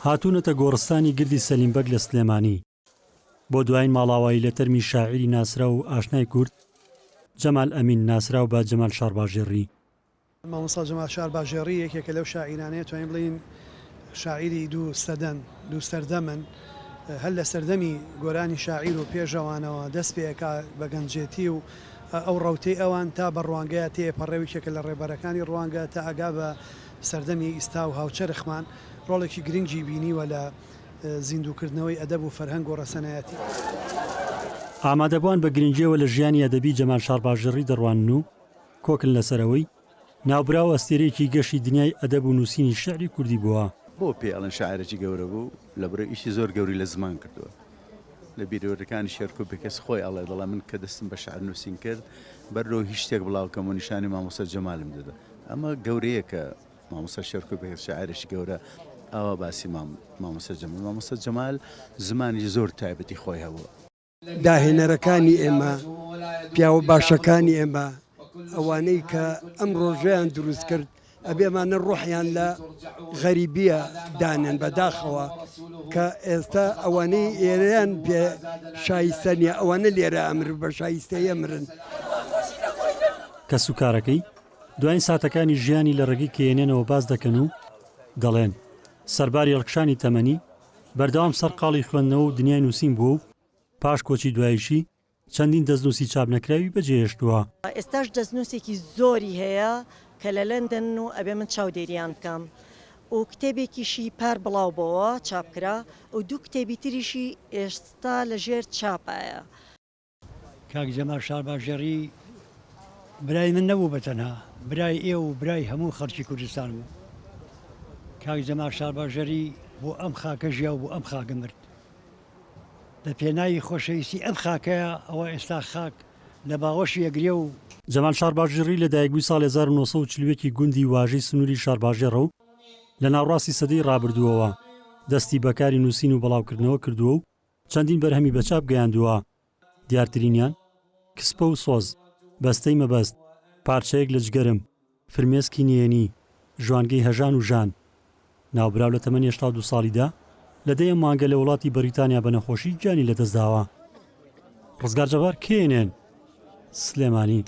هاتوونەتە گۆڕستانی گردی سەلیم بەگ لە سلێمانی بۆ دوایین ماڵاوایی لە تەرمی شاعیری ناسراو و ئاشنای کورد جەمال ئەمین ناسراو بە جەمال شارباژێڕی. مامۆستا جەمال شارباژێڕی یەکێکە لەو شاعیرانەیە توانین بڵێین شاعیری دوو سەدەن، دوو سەردەمن، هەر لە سەردەمی گۆرانی شاعیر و پێشەوانەوە دەست پێ ئەکا بە گەنجێتی و ئەو ڕەوتەی ئەوان تا بە ڕوانگەیا تێئەپەڕێ و یەکێکە لە ڕێبەرەکانی ڕوانگە تا ئەگا بە سەردەمی ئیستا و هاوچەرخمان ڕۆڵێکی گرنگی بینیوە لە زیندووکردنەوەی ئەدەب و فەرهەنگ و ڕەسەنایەتی. ئامادەبووان بە گرنگییەوە لە ژیانی ئەدەبی جەمال شارباژێڕی دەڕوانن و کۆکن لەسەر ئەوەی ناوبراو ئەستێرەیەکی گەشی دنیای ئەدەب و نووسینی شیعری کوردی بووە. بۆ پێی ئەڵێن شاعیرێکی گەورە بوو؟ لەبەرئەوەی ئیشی زۆر گەورەی لە زمان کردووە. لە بیرەوەریەکانی شێرکۆ بێکەس خۆی ئەڵێ دەڵێ من کە دەستم بە شعر نووسین کرد بەر لەوەی هیچ شتێک بڵاو کەمەوە نیشانی مامۆستا جەمالم دەدا. ئەمە گەورەیەکە مامۆستا شێرکۆ بێکەس شاعیرێکی گەورە ئاوا باسی مامۆستا جەمال. مامۆستا جەمال زمانی زۆر تایبەتی خۆی هەبوو. داهێنەرەکانی ئێمە، پیاوە باشەکانی ئێمە، ئەوانەی کە ئەم ڕۆژەیان دروست کرد، ئەبێ ئەمانە ڕۆحیان لە غەریبیە دانێن، بەداخەوە کە ئێستا ئەوانەی ئێرەیان پێ شایستە نییە، ئەوانە لێرە ئەمرن، بە شایستەیی ئەمرن. کەسوکارەکەی دواین ساتەکانی ژیانی لە ڕێگەی کەیەنێنەوە باس دەکەن و دەڵێن، سەرباری هەڵکشانی تەمەنی، بەردەوام سەرقاڵی خوێندنەوە و دنیای نووسین بووە و پاش کۆچی دواییشی چەندین دەستنووسی چاپنەکراوی بەجێهێشتووە. ئێستاش دەستنووسێکی زۆری هەیە کە لە لەندەنن و ئەبێ من چاودێریان بکەم و کتێبێکیشی پار بڵاو بۆوە چاپ کرا و دوو کتێبی تریشی ئێستا لە ژێر چاپایە. کاک جەمال شارباژێڕی برای من نەبوو بە تەنها برای ئێوە و برای هەموو خەڵکی کوردستان بوو. کاک جەمال شارباژێڕی بۆ ئەم خاکە ژیا و بۆ ئەم خاکە مرد. لە پێناوی خۆشەویستی ئەم خاکەیە ئەوە ئێستا خاک لە باوەشی ئەگرێ و. جەمال شارباژێڕی لە دایکبووی ساڵی 1941 ی گوندی واژەی سنووری شارباژێڕە و لە ناوڕاستی سەدەی ڕابردووەوە دەستی بە کاری نووسین و بڵاوکردنەوە کردووە و چەندین بەرهەمی بە چاپ گەیاندووە، دیارترینیان، کسپە و سۆز، بەستەی مەبەست، پارچەیەک لە جگەرم، فرمێسکی نهێنی، ژوانگەی هەژان و ژان. ناوبراو لە تەمەنی 82 ساڵیدا لە دەی ئەم مانگە لە وڵاتی بەریتانیا بە نەخۆشی گیانی لەدەستداوە. ڕزگار جەبار، کەیەنێن، سلێمانی.